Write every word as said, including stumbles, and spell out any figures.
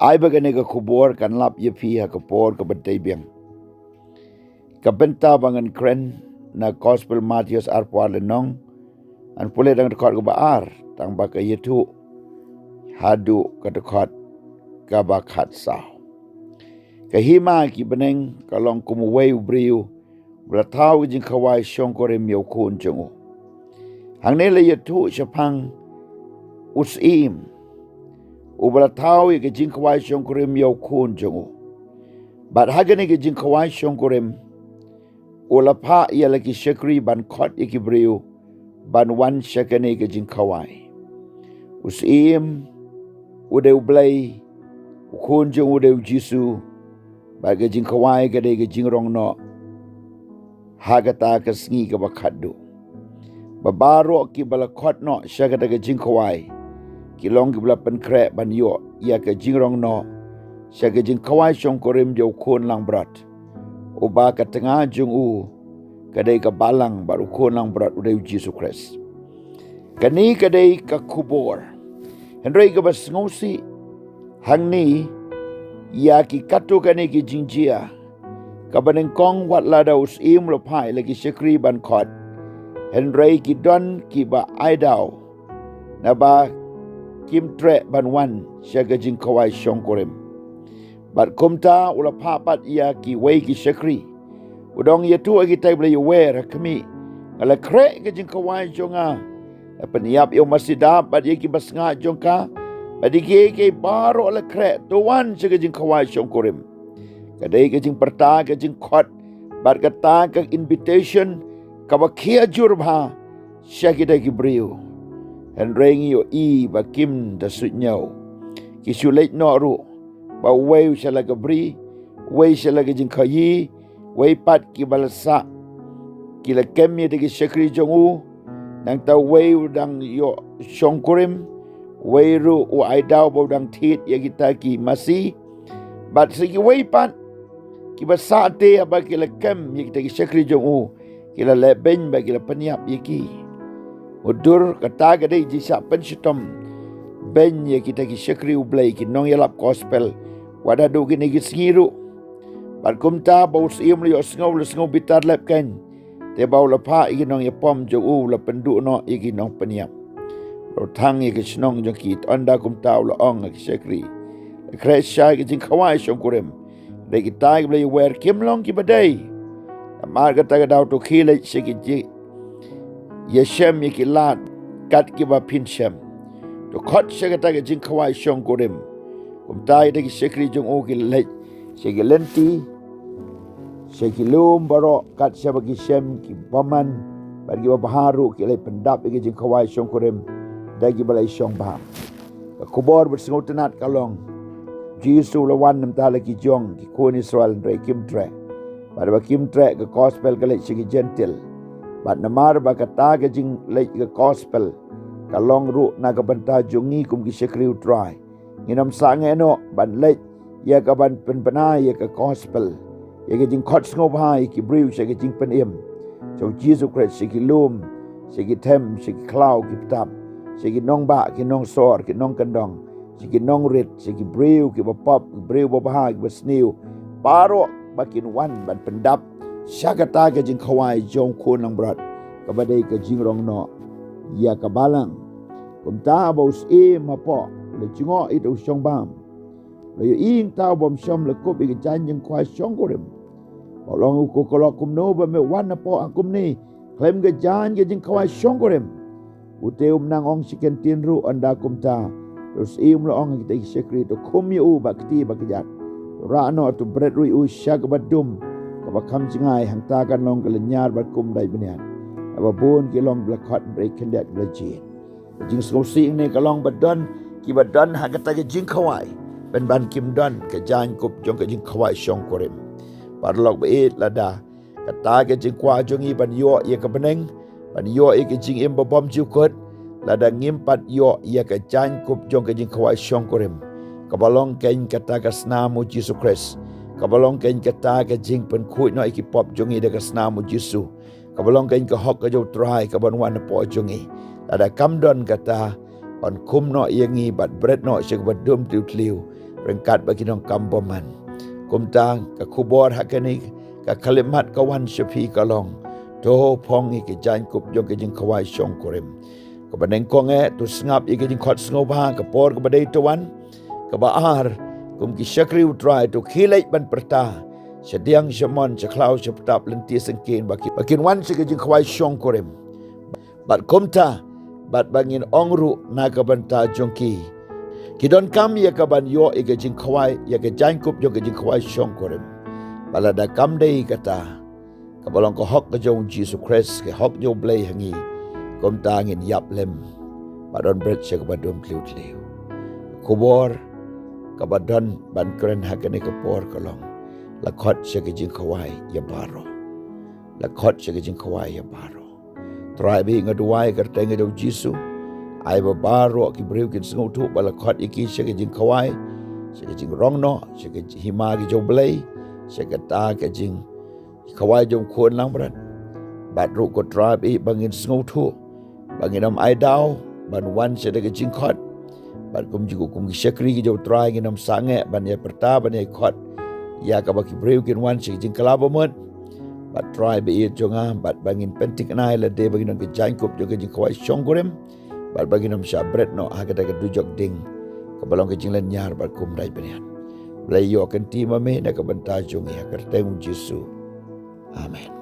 Ai ba kane ka khubor kan lap ïa phi ha ka por kaba tei biang. Ka bynta ba ngan kren na Gospel Mathaios arphew ar lynnong, ngan pule dang dkhot kaba ar, tang ba ka ïathuh haduh ka dkhot kaba khatsaw. Ka hima ki bneng ka long kum uwei u briew ba la thaw ka jingkhawai shongkurim ïa u khun jong u. Hangne la ïathuh shaphang u syiem uba la thaw ïa ka jingkhawai shongkurim ïa u khun jong u. Bad ha kane ka jingkhawai shongkurim u la phah ïa la ki shakri ban khot ïa ki briew ban wan sha kane ka jingkhawai. U syiem u dei U Blei, u khun jong u dei U Jisu, bad ka jingkhawai ka dei ka jingrong noh ha kata ka sngi kaba khatduh. Ba baroh kiba la khot noh sha kata ka jingkhawai ki long kiba la pynkhreh ban ïoh ïa ka jingrong noh sha ka jingkhawai shongkurim jong u khun langbrot, uba ka tnga jong u ka dei ka balang, bad u khun langbrot u dei U Jisu Khrist. Kane ka dei ka khubor. Hynrei kaba sngewsih hangne ïa ki katto katne ki jingjia, kaba nyngkong wat lada u syiem u la phah ïa la ki shakri ban khot, hynrei ki don kiba ai daw naba kim treh ban wan sha ka jingkhawai shongkurim. Bad kumta u la phah pat ïa kiwei ki shakri. U ong, ïathuh ïa kita kiba la ïawer, ha khmih, nga la khreh ka jingkhawai jong nga. La pynïap ïa u masi dap bad ïa ki basngad jong ka, bad ïa kiei kiei baroh la khreh, to wan sha ka jingkhawai shongkurim. Ka dei ka jingpyrta, ka jingkhot, bad kata ka invitation kaba khia jur bha sha kita ki briew. Hynrei ngi ïohi ba kim da suidñiew. Ki shu leit noh ruh, ba uwei u sha la ka bri, uwei sha la ka jingkhaïi, uwei pat kiba la sah ki la kem ïa kita ki shakri jong u. Nangta uwei u dang ïoh shongkurim, uwei ruh u ai daw ba u dang thied ïa kita ki masi. Bad sa kiwei pat kiba sah te haba ki la kem ïa kita ki shakri jong u, ki la leh beiñ bad ki la pynïap ïa ki. Mutdur kata ka dei jingshah pynshitom beiñ ïa kita ki shakri U Blei, ki nongïalap gospel, wat haduh kine ki sngi ruh. Bad kumta ba u syiem u la ïohsngew, u la sngew bitar lep kein. Te ba u la phah ïa ki nongïapom jong u, u la pynduh noh ïa ki nongpynïap. U la thang ïa ki shnong jong ki. Ynda kumta u la ong ha ki shakri, la khreh shai ka jingkhawai shongkurim. Dei kita kiba la ïawer kim long kiba dei. Namar kata ka daw to khie leit sha ki jing ïashem ïa ki lad kat kiba phin shem. To khot sha kata ka jingkhawai shongkurim. Kumta ïa kita ki shakri jong u ki leit sha ki lynti, sha ki lum baroh kat shaba ki shem, ki bymman bad kiba bha ruh, ki leit pyndap ïa ka jingkhawai shongkurim da kiba la ïashong bha. Ka khubor ba sngewtynnat ka long, Jisu u la wan namar la ki jong ki khun Israel, hynrei kim treh. Bad ba kim treh, ka gospel ka leit sha ki Jentil. Bad namar ba kata ka jingleit ka gospel ka long ruh na ka bynta jong ngi kum ki shakri U Trai, ngin ym sangeh noh ban leit ïa ka ban pynbna ïa ka gospel, ïa ka jingkhot sngewbha ïa ki briew sha ka jingpynim, sha U Jisu Khrist, sha ki lum, sha ki them, sha ki khlaw ki btap, sha ki nongbah ki nongsor, ki nongkyndong, sha ki nongrit, sha ki briew kiba pop, ki briew babha, kiba sniew, baroh ba kin wan ban pyndap sha kata ka jingkhawai jong u khun langbrot, kaba dei ka jingrong noh ïa ka balang. Kumta ba u syiem hapoh u la jngoh ïa uta u shongbam, u la ïohi hangta u bym shym la kup ïa ka jaiñ jingkhawai shongkurim. Ba u la ong, u khun, ka long kumno ba me wan hapoh ha kumne khlem ka jaiñ ka jingkhawai shongkurim? Ute um nang ong shi kyntien ruh. Ynda kumta, uta u syiem u la ong ha kita ki shakri, to khum ïa u bad kti bad kjat, to rah noh, to bret ruh ïa u sha kaba dum kaba kham jngai. Hangta kan long ka lynñiar bad kum dait bniat. Haba bun ki long ba la khot, hynrei khyndiat ba la jied. Ka jingsngewsih hangne ka long ba don kiba don ha kata ka jingkhawai, pynban kim don ka jaiñ kup jong ka jingkhawai shongkurim. Paralok ba ïeit, lada kata ka jingkwah jong ngi ban ïoh ïa ka bneng, ban ïoh ïa ka jingim ba bymjukut, lada ngim pat ïoh ïa ka jaiñ kup jong ka jingkhawai shongkurim, kaba long keiñ kata ka snam U Jisu Khrist, kaba long keiñ kata ka jingpynkhuid noh ïa ki pop jong ngi da ka snam U Jisu, kaba long keiñ ka hok ka jong U Trai kaban wan hapoh jong ngi. Lada kam don kata, yn khum noh ïa ngi bad bret noh sha kaba dum tliw tliw. ryngkat bad ki nongkam bymman. Kumta ka khubor ha kane ka khyllipmat ka wan sha phi ka long: To phong ïa ki jaiñkup jong ka jingkhawai shongkurim. Kaba nyngkong eh, to sngap ïa ka jingkhot sngewbha. Ka por kaba dei to wan. Kaba ar, kum ki shakri U Trai to khie leit ban pyrta shadiang shamon, shalynter shatap, lynti syngkien, ba ki, ba kin wan sha ka jingkhawai shongkurim. Bad kumta, bad ba ngin ong ruh na ka bynta jong ki, ki donkam ïa ka ban ïoh ïa ka jingkhawai, ïa ka jaiñkup jong ka jingkhawai shongkurim. Bad lada kam dei kata, kaba long ka hok ka jong U Jisu Khrist, ka hok jong U Blei ha ngi, kumta ngin ïap lem bad don bret sha kaba dum tliw tliw. Khubor kaba don ban kren ha kane ka por ka long: La khot sha ka jingkhawai ïa baroh. La khot sha ka jingkhawai ïa baroh. Trai baieit, nga duwai ha ka kyrteng ka jong U Jisu, ai ba baroh ki briew kin sngewthuh ba la khot ïa ki sha ka jingkhawai, sha ka jingrong noh, sha ka hima ka jong U Blei, sha kata ka jingkhawai jong U Khun langbrot. Bad ruh ko Trai baieit, ba ngin sngewthuh ba ngin ym ai daw ban wan sha ka jingkhot. Bad kumjuh kum ki shakri ki jong U Trai, ngin ym sangeh ban ïa pyrta, ban ïa khot ïa kaba ki briew kin wan sha ka jingkylla bamut. Bad Trai baieit jong nga, bad ba ngin pynthikna ïa lade ba ngin long ki jaiñkup jong ka jingkhawai shongkurim, bad ba ngin ym shah bret noh ha kata ka dujok ding kaba long ka jinglynñiar bad ka umdait bniat. Blei, ïoh kynti ma me na ka bynta jong ngi, ha ka kyrteng U Jisu. Amen.